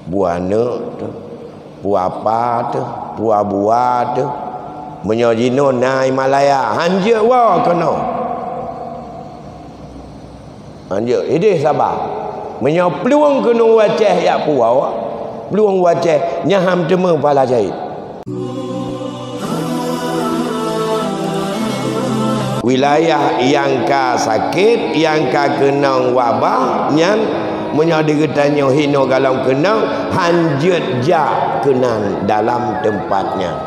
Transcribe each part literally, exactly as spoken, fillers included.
Peue aneuk teuh, peue apa teuh, peue buah teuh. Meunyoe jinoe na i Malaya, hanjeuet woe keunoe. Hanjeuet, ideh saba. Meunyoe plueng keunoe u Aceh jak puwoe, plueng u Aceh nyan han teumé pahala syahid. Wilayah nyang ka sakét, nyang ka keunong wabah nyan, meunyoe di geutanyoe hinoe golom keunong, hanjeuet jak keunan dalam teumpat nyan.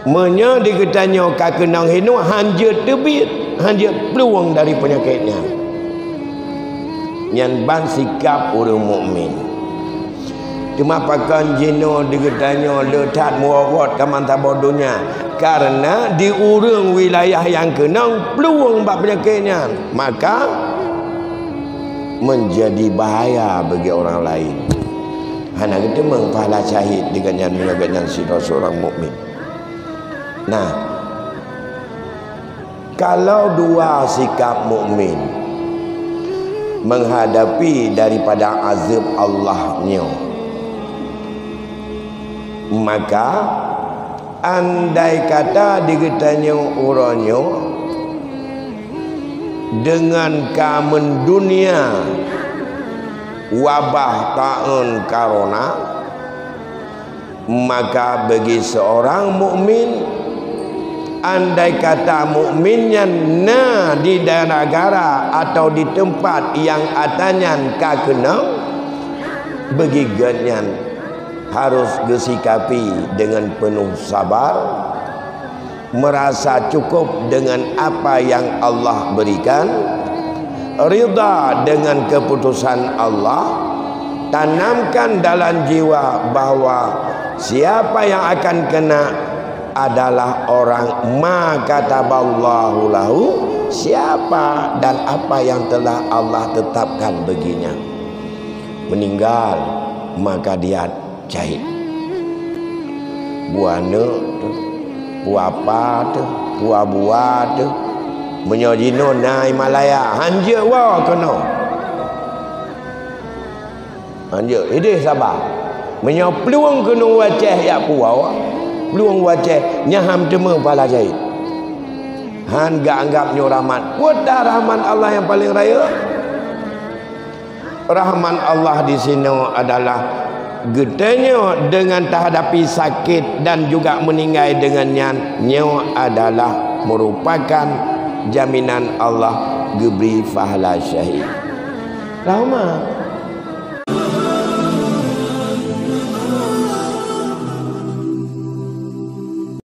Meunyoe di geutanyoe ka keunong hinoe, hanjeuet teubiet, hanjeuet plueng dari peunyakét nyan. Nyan ban sikap ureuëng mukmin. Teuma pakon jinoe di geutanyoe le that meuwoe-woe ka mantong donya, kareuna di ureuëng wilayah nyang keunong plueng bak peunyakét nyan, maka menjadi bahaya bagi orang lain. Hana geuteumé pahala syahid di gobnyan meunyoe gobnyan sidroe seurang mukmin. Nah, kalau dua sikap mukmin menghadapi daripada azab Allah nyoe, maka andai kata di geutanyoe uroe nyoe deungon ka mendunia wabah taun corona, maka bagi seorang mukmin, andai kata mukmin nyan na di negara atau di teumpat nyang atra nyan ka keunong, bagi gobnyan harus geusikapi deungon peunoh sabar, merasa cukup dengan apa yang Allah berikan, ridha dengan keputusan Allah, tanamkan dalam jiwa bahwa siapa yang akan kena adalah orang ma kataballahu lahu, siapa dan apa yang telah Allah tetapkan baginya. Meninggal, maka dia syahid. Peue aneuk teuh, peue apa teuh, peue buah teuh. Meunyoe jinoe na i Malaya, hanjeuet woe keunoe. Hanjeuet, ideh saba. Meunyoe plueng keunoe u Aceh jak puwoe, plueng u Aceh nyan han teumé pahala syahid. Han geuanggab nyoe rahmat. Peue ta rahmat Allah nyang paleng rayeuk? Rahmat Allah di sinoe adalah geutanyoe deungon tahadapi sakét dan juga meuninggai deungon nyan, nyoe adalah meurupakan jaminan Allah geubri pahala syahid. Rahmat.